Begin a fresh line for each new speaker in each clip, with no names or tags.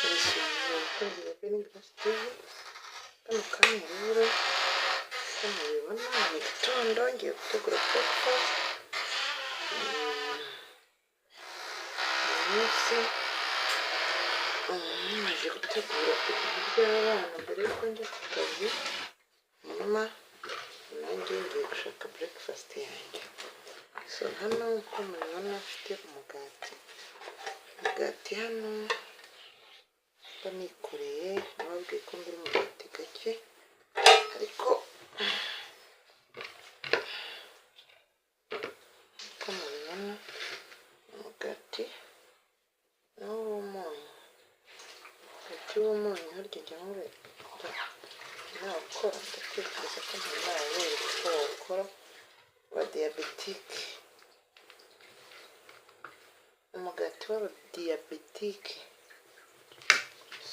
Ndabasuhuje abakunzi ba Burning Grace TV. Kano kanya rero, uko mubibona, ni mu gitondo, ngiye gutegura breakfast. Uyu munsi maze gutegura ibintu by'abana mbere yuko njya ku kazi, hanyuma nanjye ngiye gushaka breakfast yanjye. So hano uko mubibona, mfite umugati. Umugati hano mba nikoreye, nababwiye ko ngura umugati gake, ariko uko mubibona, umugati ni uw'umunyu. Umugati w'umunyu harya njya nawukora? Ndatekereza ko ntari nawereka uko bawukora wa diyabetike, umugati w'abadiyabetike.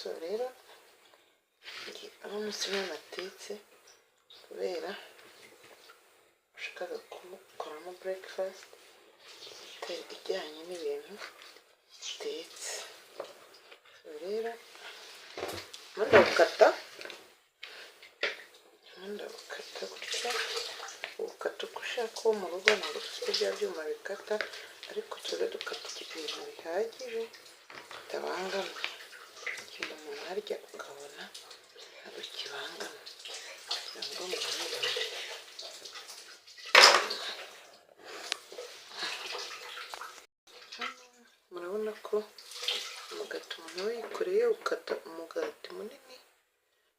So rero aho umunsi niwo natetse kubera nashakaga kuwukoramo breakfast ijyanye n'ibintu bitetse. So rero ndimo ndawukata, ndimo ndawukata gutya. Uwukata uko ushaka wo mu rugo, ntabwo dufite bya byuma bikata, ariko tuze dukata ibintu bihagije bitabangamye. Ikintu umuntu arya ukabona ntabwo kibangamye, kugira ngo murabibona. Hano murabona ko umugati umuntu aba yikoreye, ukata umugati munini.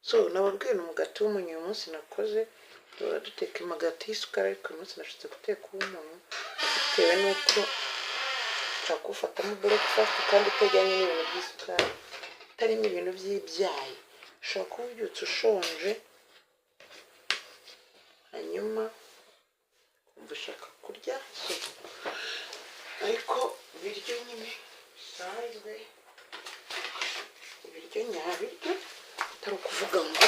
So nababwiye, ni umugati w'umunyu uyu munsi nakoze. Duhora duteka imigati y'isukari, ariko uyu munsi nashatse guteka uw'umunyu bitewe n'uko nshaka kuwufatamo breakfast kandi utajyanye n'ibintu by'isukari, utarimo ibintu by'ibyayi. Ushobora kuba ubyutse ushonje, hanyuma ukumva ushaka kurya, so ariko ibiryo nyine bisanzwe, ibiryo nyabiryo, atari ukuvuga ngo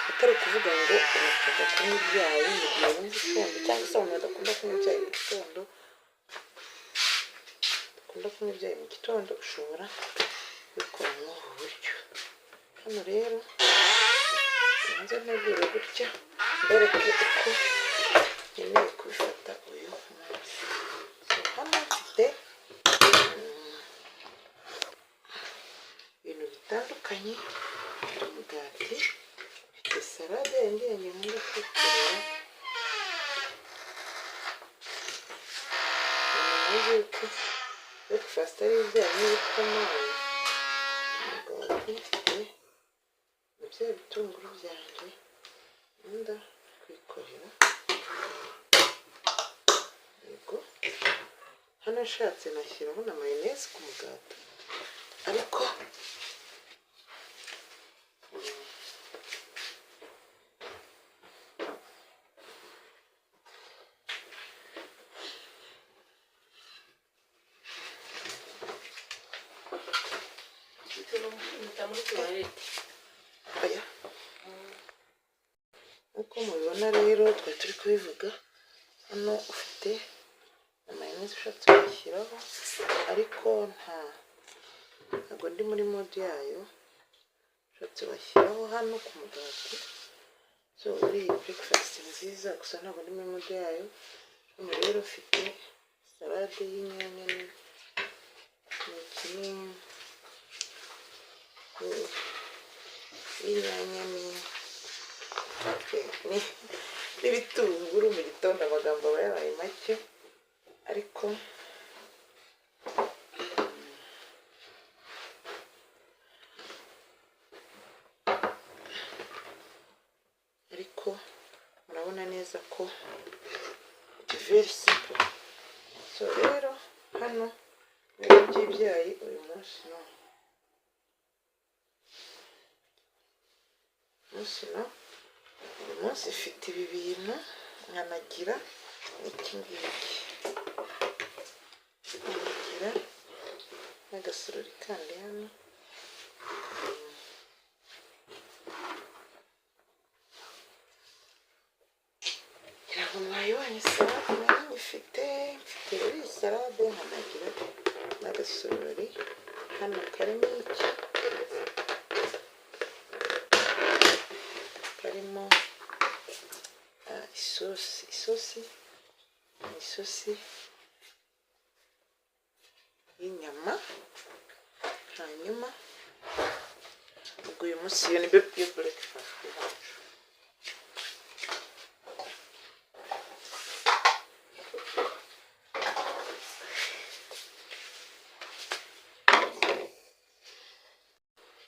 atari ukuvuga ngo urashaka kunywa ibyayi mu gihe wumva ushonje, cyangwa se abantu badakunda kunywa ibyayi mu gitondo, badakunda kunywa ibyayi mu gitondo, ushobora kubikora muri ubu buryo. Hano rero nze ntegure gutya, mbereke uko nkeneye kubifata uyu munsi. So hano mfite ibintu bitandukanye: mfite umugati, mfite salade yindi yanjye nkunda kwikorera. Muzi yuko breakfast ari ibyayi n'ibikoma. Umugati, mfite na bya bitunguru byanjye nkunda kwikorera. Yego, hano nshatse nashyiraho na mayonnaise ku mugati, ariko
Muta muri toilette.
Oya. Nk'uko mubibona rero, twari turi kubivuga, hano ufite na mayonnaise ushatse kuyishyiraho, ariko ntabwo ndi muri mood yayo. Ushatse washyiraho hano ku mugati. So muri iyi breakfast nziza, gusa ntabwo ndi muri mood yayo. Hano rero mfite salade y'inyanya n'iki y'inyanya n'ibitunguru. Mu gitondo amagambo aba yabaye make, ariko murabona neza ko very simple. So rero hano ibintu by'ibyayi uyu munsi, no munsi, no uyu munsi mfite ibi bintu, nkanagira n'iki ngiki, nkanagira n'agasorori kandi hano. Ngira ngo mwayibonye salade nari nyifite. Mfite rero iyi Salade, nkanagira n'agasorori hano karimo iki, karimo isosi. Isosi ni isosi y'inyama. Hanyuma ubwo uyu munsi iyo ni byo breakfast yacu.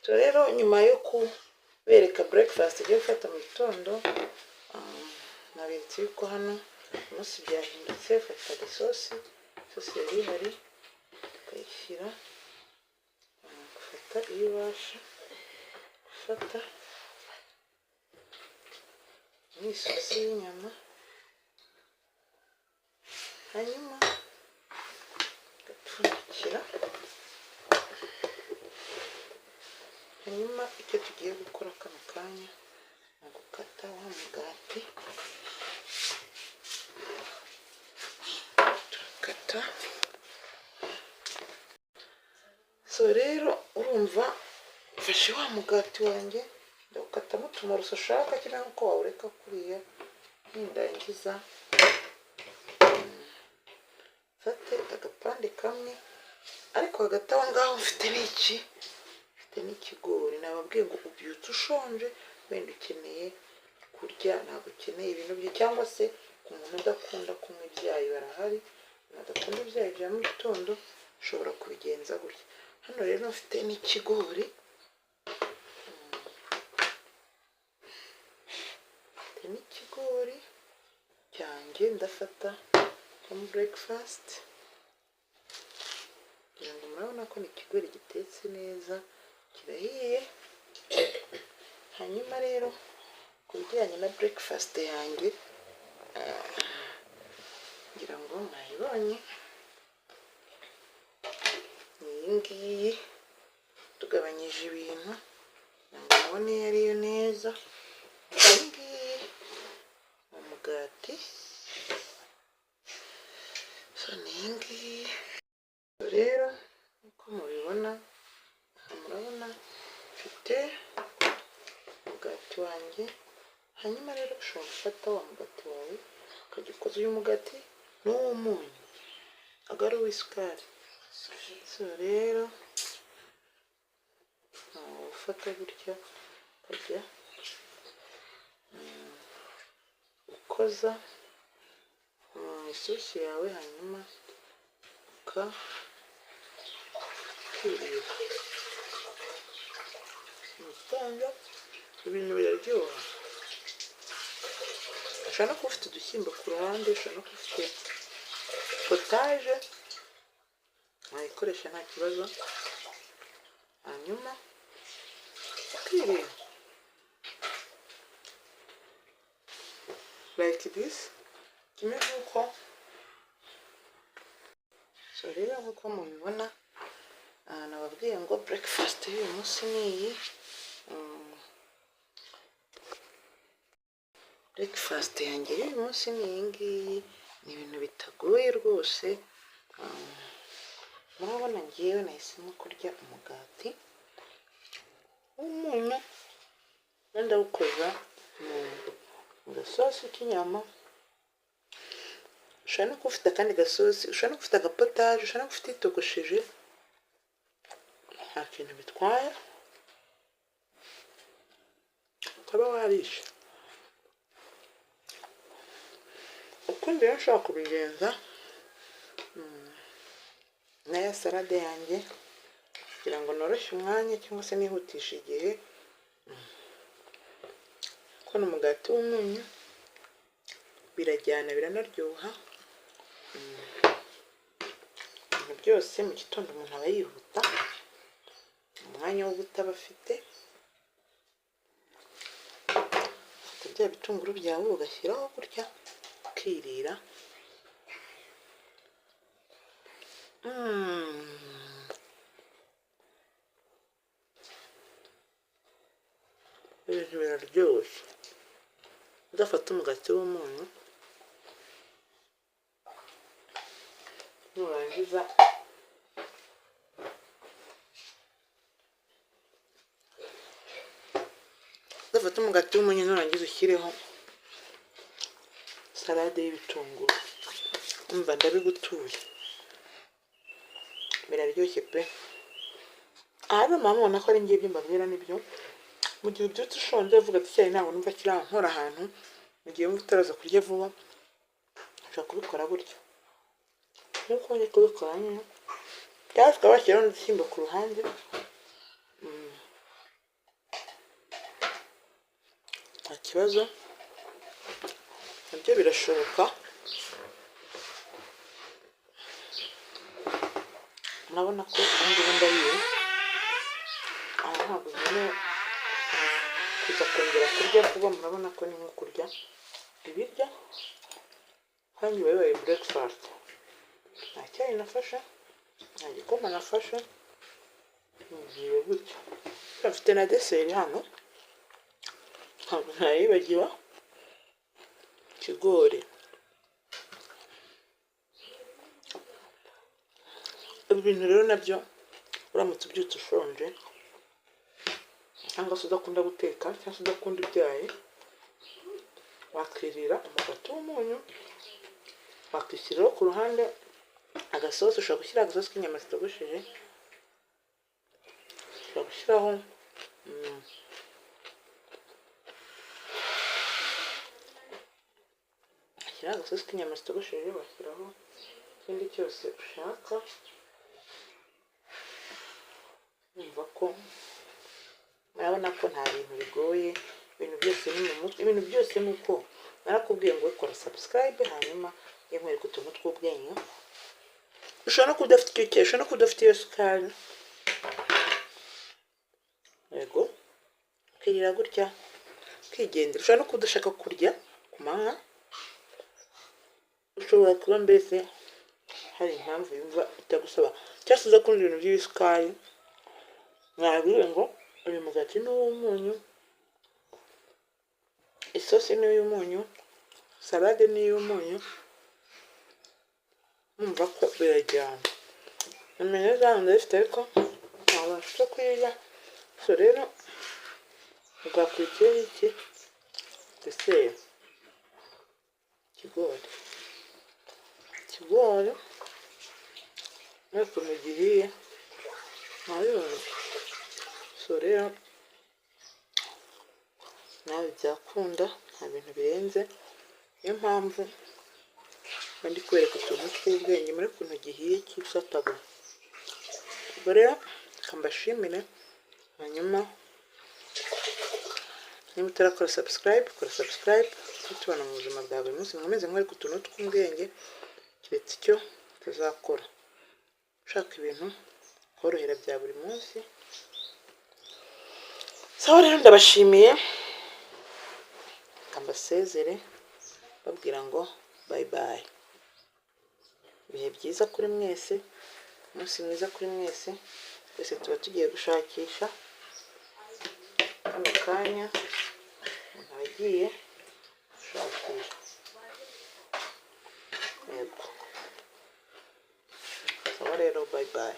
So rero nyuma yo kubereka breakfast igiye gufata mu gitondo, naberetse yuko hano umunsi byahindutse. Fata isosi, isosi yari ihari, ukayishyira, ufata iyo ubasha gufata, ni isosi y'inyama, hanyuma ugapfundikira. Hanyuma icyo tugiye gukora kano kanya ni ugukata wa mugati, turakata. So rero urumva mfashe wa mugati wanjye, ndawukatamo utumoroso ushaka cyangwa uko wawureka kuriya. Nindangiza mfate agapande kamwe, ariko hagati aho ngaho mfite n'iki, mfite n'ikigori. Nababwiye ngo ubyutse ushonje, wenda ukeneye kurya, ntabwo ukeneye ibintu bye, cyangwa se ku muntu udakunda kunywa ibyayi, barahari badakunda ibyayi bya mu gitondo, ushobora kubigenza gutya. Hano rero mfite n'ikigori, mfite n'ikigori cyanjye ndafata home breakfast, kugira ngo murabona ko ni ikigori gitetse neza, kirahiye. Hanyuma rero ku bijyanye na breakfast yanjye, ngira ngo mwayibonye, ni iyi ngiyi. Tugabanyije ibintu ngo mubone iyo ariyo neza. Iyi ngiyi ni umugati. So ni iyi ngiyi rero nk'uko mubibona. Murabona mfite umugati wanjye. Hanyuma rero ushobora gufata wa mugati wawe ukajya ukoza. Uyu mugati ni uw'umunyu, ntabwo ari uw'isukari. So rero ufata gutya, ukajya ukoza mu isosi yawe, hanyuma ukirira mu gitondo. Ibintu biraryoha. Ushobora no kuba ufite udushyimbo ku ruhande, ushobora no kuba ufite potage, wayikoresha nta kibazo, hanyuma ukirira like this, kimwe nk'uko. So rero nk'uko mubibona, nababwiye ngo breakfast y'uyu munsi ni iyi. Breakfast yanjye y'uyu munsi ni iyi ngiyi, ni ibintu bitagoye rwose. Murabona ngewe nahisemo kurya umugati w'umunyu, ndawukoza mu gasosi k'inyama. Ushobora no kuba ufite akandi gasosi, ushobora no kuba ufite agapotage, ushobora no kuba ufite itogosheje, nta kintu bitwaye, ukaba warishe. Ukundi rero ushobora kubigenza na ya salade yanjye, kugira ngo noroshye umwanya cyangwa se nihutishe igihe, kubona umugati w'umunyu birajyana, biranaryoha. Ibintu byose mu gitondo umuntu aba yihuta, umwanya wo guta aba afite. Ufata bya bitunguru byawe ugashyiraho gutya, ukirira. Ibintu biraryoshye. Udafata umugati w'umunyu. Nurangiza ufate umugati w'umunyu, nurangiza ushyireho salade y'ibitunguru. Umva ndabigutuye, biraryoshye pe. Aha rero mama ubona ko ari ngibyo mbabwira nibyo. Mu gihe ubyutse ushonje uvuga ati icyayi ntabwo numva kirankora ahantu, mu gihe wumva utaraza kurya vuba ushobora kubikora gutya nk'uko ndi kubikora nyine, cyangwa ukaba washyiraho n'udushyimbo ku ruhande. Nta kibazo, nabyo birashoboka. Murabona ko ubu ngubu ndariye, aha ntabwo nkeneye kuza kongera kurya vuba. Murabona ko ni nko kurya ibiryo kandi biba bibaye breakfast. Nta cyayi nafashe, nta gikoma nafashe, ngiye gutya. Mfite na dessert hano, ntabwo nayibagiwe, ikigori. Ibi bintu rero nabyo uramutse ubyutse ushonje, cyangwa se udakunda guteka, cyangwa se udakunda ibyayi, wakirira umugati w'umunyu, wakishyiriraho ku ruhande agasosi. Ushobora gushyira agasosi k'inyama zitogosheje, ushobora gushyiraho agasosi k'inyama zitogosheje, washyiraho ikindi cyose ushaka. Urumva ko murabona ko nta bintu bigoye, ibintu byose ni mu mutwe, ibintu byose ni uko narakubwiye ngo kora subscribe, hanyuma nkwereke utuntu tw'ubwenge. Ushobora no kuba udafite icyo cyayi, ushobora no kuba udafite iyo sukari, yego ukirira gutya ukigendera. Ushobora no kuba udashaka kurya ku manywa, ushobora kuba mbese hari impamvu yumva itagusaba, cyangwa se udakunda ibintu by'isukari. Mwabwiwe ngo uyu mugati ni uw'umunyu, isosi ni iy'umunyu, salade ni iy'umunyu, mwumva ko birajyana. Mayoneze hano ndayifite ariko ntabwo nshobora kuyirya. So rero bwakurikiyeho iki? Dessert, ikigori. Ikigori n'ukuntu gihiye nabibonye. So rero nawe byakunda, nta bintu birenze. Niyo mpamvu ndi kwereka utuntu tw'ubwenge muri ukuntu gihiye cyisataga. Ubwo rero reka mbashimire, hanyuma niba utarakora subscribe, kora subscribe, tubana mu buzima bwa buri munsi. Nkomeze nkwereke utuntu tw'ubwenge, keretse icyo tuzakora ushaka ibintu korohera bya buri munsi. Sawa rero ndabashimiye, reka mbasezere babwira ngo bye bye. Ibihe byiza kuri mwese, umunsi mwiza kuri mwese. Twese tuba tugiye gushakisha kano kanya, umuntu aba agiye gushakisha. Yego, sawa rero, bye bye.